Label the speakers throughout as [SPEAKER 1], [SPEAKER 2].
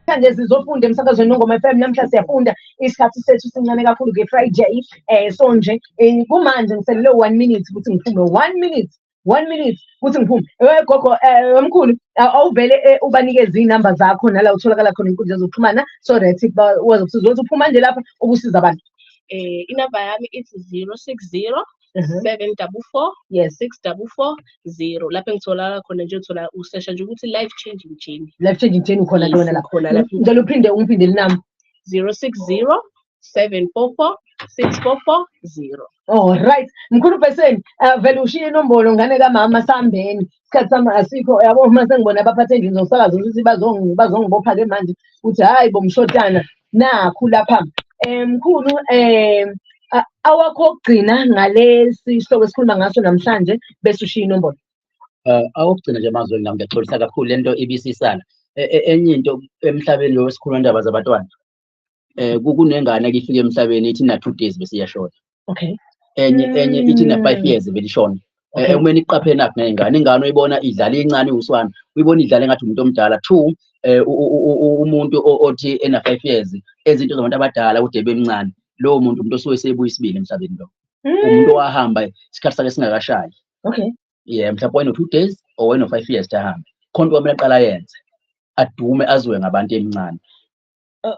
[SPEAKER 1] Namhlanje sizofunda emsakazweni Nongoma FM. Namhla siyafunda, isikhathi sethu sincane kakhulu nge-Friday. So nje kumanje ngiselele 1 minute ukuthi ngiphume, 1 minute, 1 minute ukuthi ngiphume. Gogo, mkhulu, awuvele ubanikeze iy'namba zakho nala utholakala khona inkundla zokuxhumana so that wazokusiza ukuthi uphuma nje lapha ukusiza abantu.
[SPEAKER 2] Inamba yami ithi 060 744 6440. Lapho engitholakala khona nje, uthola usesha nje ukuthi Life Changing Journey.
[SPEAKER 1] Life Changing Journey, ukhona
[SPEAKER 2] Yes,
[SPEAKER 1] kuyona lapho.
[SPEAKER 2] Khona lapho.
[SPEAKER 1] Ngicela uphinde ungiphindele inamba.
[SPEAKER 2] 060 744 6440.
[SPEAKER 1] Oh right, mkhulu Bheseni, vele ushiye inombolo, ngane kamama, sambeni. Isikhathi sami asikho, yabo, uma sengibona abaphathe endlini zokusakaza ukuthi bazongibopha-ke manje ukuthi hayi bomshotana nakhu lapha. Mkhulu, awakho okugcina ngalesi sihloko esikhuluma ngaso namhlanje, bese ushiye inombolo.
[SPEAKER 3] Awokugcina nje amazwi nami, ngiyaxolisa kakhulu, lento ibisisana. Enye into emhlabeni lo esikhuluma indaba zabantwana. Kunengane ake ifike emhlabeni ithi na 2 days bese iyashona. Enye ithi na 5 years vele ishona. Kumele iqaphele nakho nengane. Ingane uyibona idlala incane, uswana. Uyibona idlala engathi umuntu omdala. Two, umuntu othi ena 5 years ezinto zabantu abadala kude bemncane. Lowo muntu umuntu osuke sebuya isibili emhlabeni lo. Umuntu owahamba isikhathi sakhe singakashayi. Yeah, mhlawumbe wayeno 2 days or wayeno 5 years ahambe. Khona into kwamele aqala ayenze. Adume, aziwe ngabantu emncane.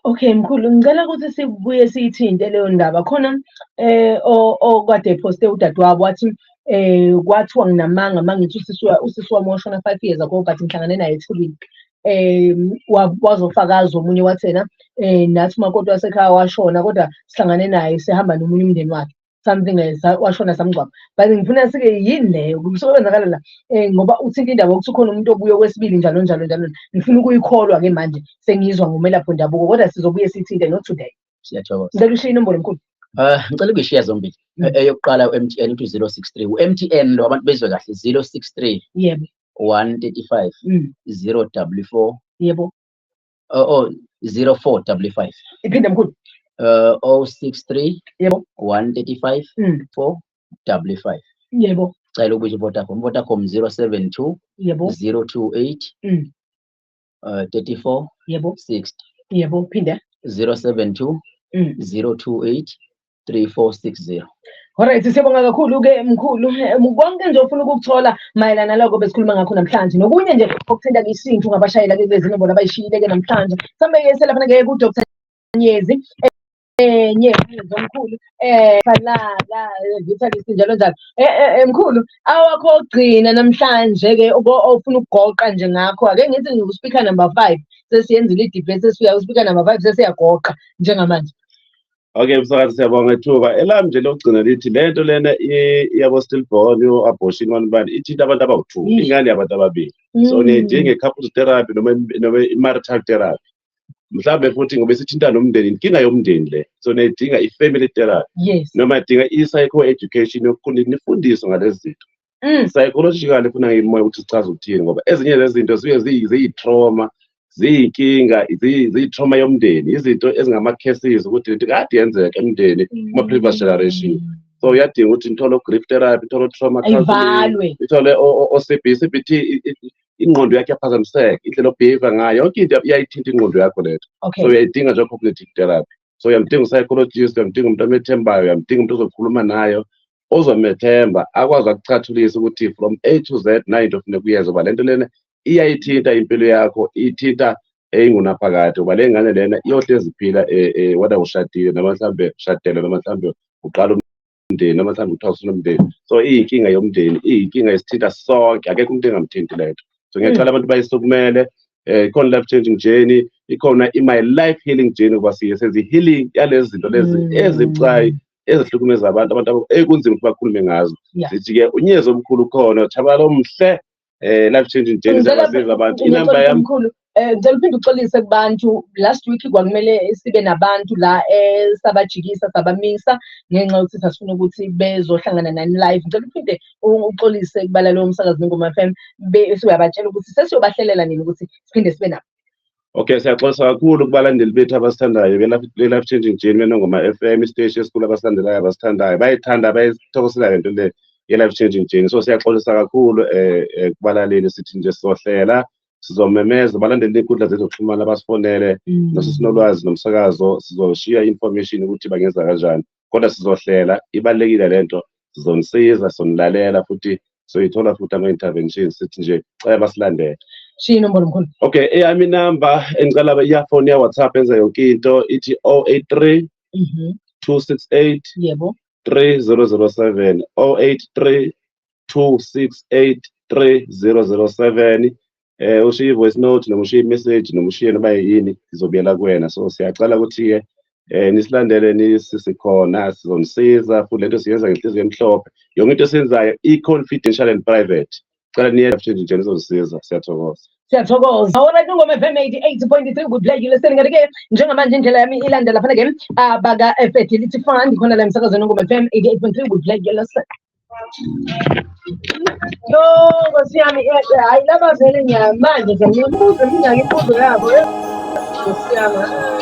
[SPEAKER 1] Okay mkhulu, ngicela ukuthi sibuye siyithinte leyo ndaba. Khona okade ephoste udadewabo, wathi kwathiwa nginamanga uma ngithi usisi wami washona 5 years ago, but ngihlangane naye ethulini. Wazofakaza omunye, wathi yena nathi umakoti wasekhaya washona, kodwa sihlangane naye sihamba nomunye umndeni wakhe, something like washona samngcwaba. But ngifuna sike, yini leyo kusuke kwenzakala la, ngoba uthinta indaba yokuthi ukhona umuntu obuye okwesibili, njalo njalo njalo. Ngifuna ukuyikholwa-ke manje sengiyizwa ngomelaphi wendabuko, kodwa sizobuye siyithinte, not today.
[SPEAKER 3] Siyathokoza.
[SPEAKER 1] Ngicela ushiye inombolo, mkhulu.
[SPEAKER 3] Ngicela ukuyishiya zombili. Eyokuqala u-MTN uthi 063. U-MTN lo, abantu bezwe kahle, 063 135 044 oh 0455.
[SPEAKER 1] Iphinde, mkhulu.
[SPEAKER 3] 063 135 455. Cela ukubiza uVodacom. Vodacom 072 028 34 60.
[SPEAKER 1] Yebo, phinde.
[SPEAKER 3] 072 028 3460.
[SPEAKER 1] Alright, siyabonga kakhulu-ke mkhulu. Konke nje ofuna ukukuthola mayelana naloko besikhuluma ngakho namhlanje nokunye nje okuthinta isintu, ungabashayela-ke kulezi nombolo abayishiyile-ke namhlanje. Sambe-ke selaphana-ke ku-Dr Nyezi, Nyezi omkhulu, Falala, Vitalis, njalo njalo. Mkhulu, awakho okugcina namhlanje-ke ofuna ukugoqa nje ngakho. Ake ngithi ngiku-speaker number 5, sesiyenzile i-debate, sesifika ku-speaker number 5, sesiyagoqa njengamanje.
[SPEAKER 4] Okay, msakazi, siyabonga ithuba. Elami nje lokugcina lithi lento lena yabo stillborn, yo abortion, bani bani, ithinta abantu abawu-two, ingane yabantu ababili. So niyidinga i-couples therapy noma i-marital therapy. Mhlawumbe futhi ngoba isithinta nomndeni, inkinga yomndeni le. So niyidinga i-family therapy noma idinga i-psycho education yokuthi nifundiswe ngalezi zinto. Psychologically funa ngimoya ukuthi sichaze ukuthini, ngoba ezinye zezinto ziye ziyi-trauma, ziyinkinga, ziyi-trauma yomndeni, izinto ezingama-cases ukuthi lento kade yenzeka emndeni kuma-previous generation. So uyadinga ukuthi nithole o-grief therapy, nithole o-trauma counseling,
[SPEAKER 1] Ayivalwe.
[SPEAKER 4] ithole o-CB, CBT, ingqondo yakho iyaphazamiseka, indlela o-behave ngayo, yonke into iyayithinta ingqondo yakho lento. So uyayidinga nje cognitive therapy. So uyamdinga u-psychologist, uyamdinga umuntu omethembayo, uyamdinga umuntu ozokhuluma nayo, ozomethemba, akwazi akuchathulisa ukuthi from A to Z nayo into ofuneka uyenze, ngoba lento lena iyayithinta impilo yakho, ithinta eyingunaphakade, ngoba le ngane lena iyohlezi iphila, whether ushadile noma mhlambe ushadele noma mhlambe uqala umndeni noma mhlambe kuthiwa usunomndeni. So iyinkinga yomndeni, iyinkinga esithinta sonke, akekho umuntu engamthinti lento. So ngiyacela abantu bayisukumele. Ikhona Life Changing Journey, ikhona i-My Life Healing Journey, kuba siye senze i-healing yalezi zinto lezi ezibucayi ezihlukumeza abantu ekunzima ukuthi bakhulume ngazo. Sithi-ke uNyezi omkhulu ukhona, Tshabalala omhle, Life Changing Journey, siyabasiza abantu. Inamba yami
[SPEAKER 1] Mkhulu, ngicela uphinde uxolise kubantu. Last week kwakumele sibe nabantu la, sabajikisa, sabamisa ngenxa yokuthi sasifuna ukuthi bezohlangana nani live. Ngicela uphinde uxolise kubalaleli bomsakazo Nongoma FM, bese uyabatshela ukuthi sesiyobahlelela nini ukuthi siphinde sibe nabo.
[SPEAKER 4] Okay, siyaxolisa kakhulu kubalandeli bethu abasithandayo be-Life Changing Journey beNongoma FM, isiteshi esikhulu abasilandelayo, abasithandayo, bayithanda, bayithokozela lento le ye-Life Changing Journey. So siyaxolisa kakhulu kubalaleli, sithi nje sizohlela. Sizomemeza balandele iy'nkundla zethu zokuxhumana, basifonele nosisinolwazi nomsakazo, sizoshiya i-information ukuthi bangenza kanjani. Kodwa sizohlela, ibalulekile lento, sizonisiza, sizonilalela futhi soyithola futhi ama-interventions, sithi nje cela basilandele.
[SPEAKER 1] Shiya inombolo, mkhulu.
[SPEAKER 4] Okay, eyami inamba engicela iyafoni, ya-WhatsApp, enza yonke into, ithi 083 268 3007, 083 268 3007. Ushiye i-voice note noma ushiye i-message noma ushiye noma yini, izobuyela kuwena. So siyacela ukuthi-ke nisilandele, nisisikhona, sizonisiza futhi. Lento siyenza ngenhliziyo emhlophe. Yonke into esiyenzayo i-confidential and private. Cela niye nje nizosiza, siyathokoza.
[SPEAKER 1] Siyathokoza. Alright, Ingoma FM 88.3, we play you listening. Ke njengamanje indlela yami ilandela fana ke abaka Fertility Fund khona la emsakazweni Ingoma FM 88.3, we play you listen. Yo, Nkosi yami, hayi, laba vele ngiyamanje nje ngibuza iminyaka imibuzo yabo. Nkosi yami.